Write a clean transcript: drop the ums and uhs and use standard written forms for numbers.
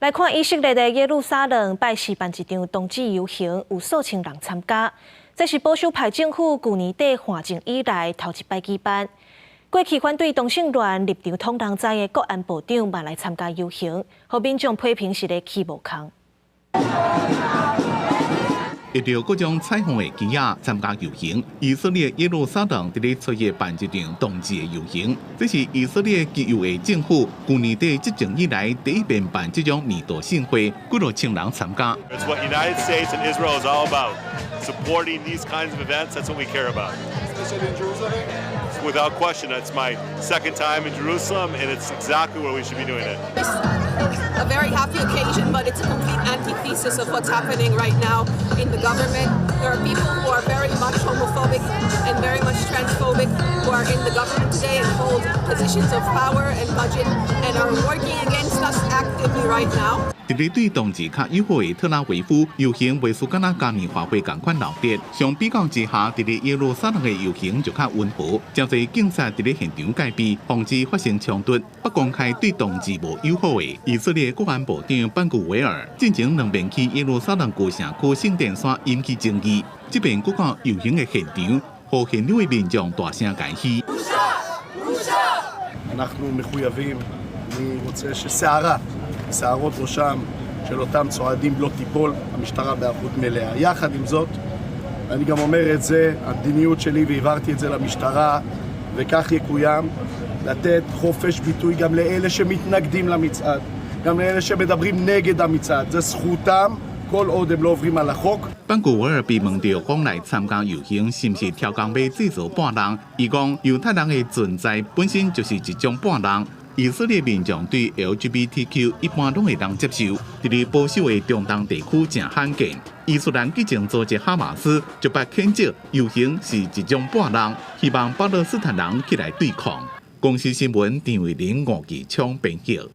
來看以色列的耶路撒冷，拜四辦一場同志遊行，有數千人參加。這是保守派政府舊年底換政以來頭一擺舉辦。過去反對同性戀立場統人知的國安部長嘛來參加遊行，予民眾批評是咧起無空。挹著各種彩虹的旗仔參加遊行，以色列耶路撒冷佇咧初一辦一場同志的遊行，這是以色列極右的政府舊年底執政以來第一遍辦這種年度盛會，幾若千人參加。 It's what United States and Israel is all about. Supporting these kinds of events, that's what we care about. Especially in Jerusalem? Without question, it's my second time in Jerusalem, and it's exactly where we should be doing it. It's a very happy occasion, but it's a complete antithesis of what's happening right now in the government. There are people who are very much homophobic and very much transphobic who are in the government today and hold positions of power and budget and are working against us actively right now. 佇咧對同志較友好的特拉維夫遊行，袂輸敢若嘉年華會仝款鬧熱。相比較之下，佇咧耶路撒冷的遊行就較溫和，誠濟警察佇咧現場戒備，防止發生衝突。不公開對同志無友好的以色列國安部長班古維爾，進前兩遍去耶路撒冷舊城區聖殿山引起爭議。這遍閣到遊行的現場，予現場的民眾大聲共噓。 אנחנו מחויבים, אני רוצה ששערה, שערות ראשם של אותם צועדים לא תיפול, המשטרה בהיערכות מלאה. יחד עם זאת, אני גם אומר את זה, המדיניות שלי, והבהרתי את זה למשטרה, וכך יקוים, לתת חופש ביטוי גם לאלה שמתנגדים למצעד, גם לאלה שמדברים נגד המצעד. זה זכותם כל עוד הם לא עוברים על החוק. 班古維爾被問到講來參加遊行是毋是刁工欲製造叛亂，伊講猶太人的存在本身就是一種叛亂。以色列民眾對 LGBTQ 一般攏會當接受，佇咧保守的中東地區誠罕見。伊斯蘭激進組織哈馬斯就捌譴責遊行是一種叛亂，希望巴勒斯坦人起來對抗。公視新聞陳慧玲、吳繼昌編譯。